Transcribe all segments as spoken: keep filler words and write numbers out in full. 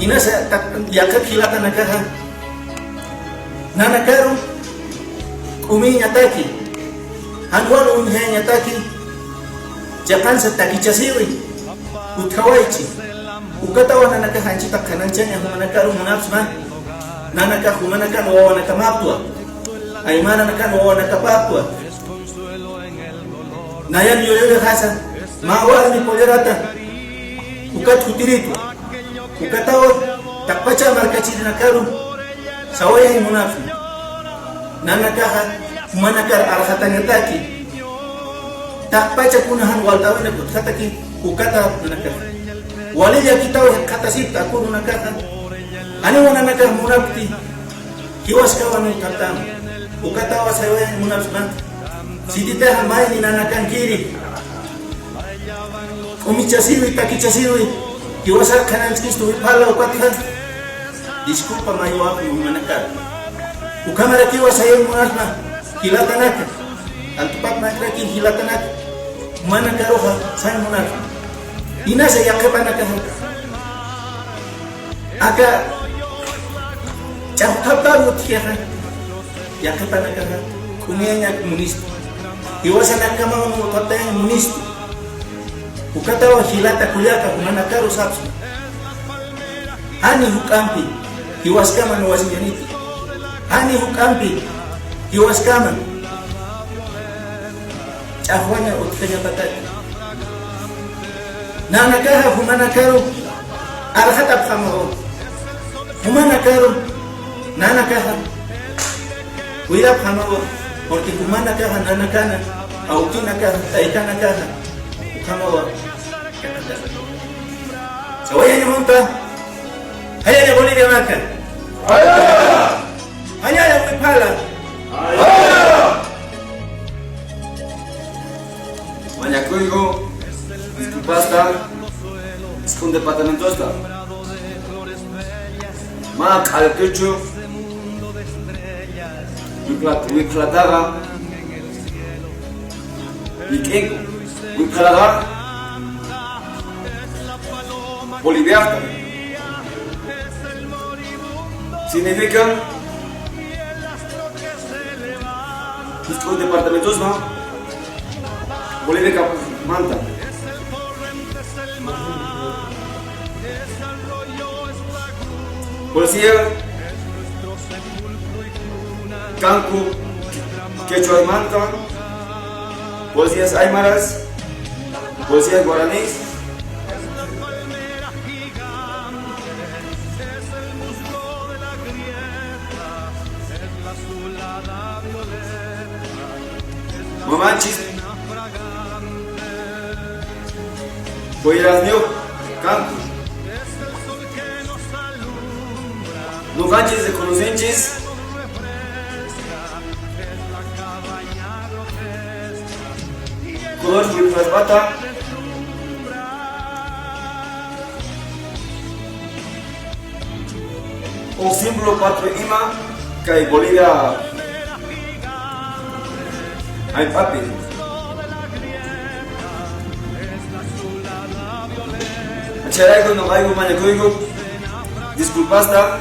Inasa tak-, yaqhip jilatanakaxa nanakaru k'umiñataki, jan wal uñjañataki, chiqansa takichasiwi, utjawaychi. Ukatawa nanakax anchita qhanañchaña jumanakaru munapxsma, nanakax jumanakan wawanakamaptwa, aymaranakan wawanakapaptwa. Nayan yuyurixasa, mä warmi pollerata, ukat jutiritwa. Ukatawa, taqpacha markachirinakaru sawayañ munapxi. Nanakaxa, jumanakar arxatañataki. Taqpacha kuna jan walt'äwinak utjataki, ukata nanakaxa. Wali llakitaw jikxatasipta akurunakaxa. Janiwa nanakax munapkti, jiwaskawa nuqt'aptama. Ukatawa sawayañ munapxsma. Sititaxa mayni nanakankiri. K'umichasiwi, takichasiwi, jiwasar qhanañchkistu wiphala ukatxa. Disculpa maywapxi jumanakar. Ukhamarakiwa sayañ munapxsma, jilatanaka. Altupat makraki jilatanaka. Jumanakaruxa sayañ munapxsma. Inasa yaqhipanakaxa. Aka ch'axwapxaru utjixa, yaqhipanakaxa, k'umiyañak munistu. Jiwasanakamaw nuqt'aptayañ munistu. Ukatawa jilata kullaka, jumanakaru sapxsma. Jani juk'ampi, jiwaskama nuwasiñaniti. Jani juk'ampi, jiwaskama. Ch'axwaña utjañapataki. Nanakaxa jumanakaru arxatapxamawa. Jumanakaru nanakaxa cuidapxamawa. Porque jumanakaxa nanakana, awkinakaxa, taykanakaxa, ukhamawa. Sawayaña munta, jayaña Bolivia maka. Jayaña wiphala. Mañakuyku, disculpasta, iskun departamentosta. Mä q'altuchu, wipla-, wiplataxa, wik'inku, wiplataxa, Boliviasta. Significa, iskun departamentosma, Bolivia manta. Poesía, kanku, quechua manta, poesías aymaras, poesías guaraníes. Mamanchis Coyasniw kanku. Nuqanchis reconocenchis color wiplapata. Un símbolo patrio ima kay Bolivia jallp'api. Acharayku, nuqayku mañakuyku disculpasta.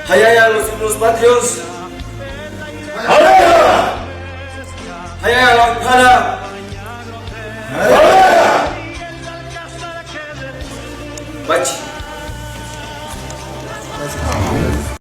Jayaya los símbolos patrios. Jayaya la para. Pachi.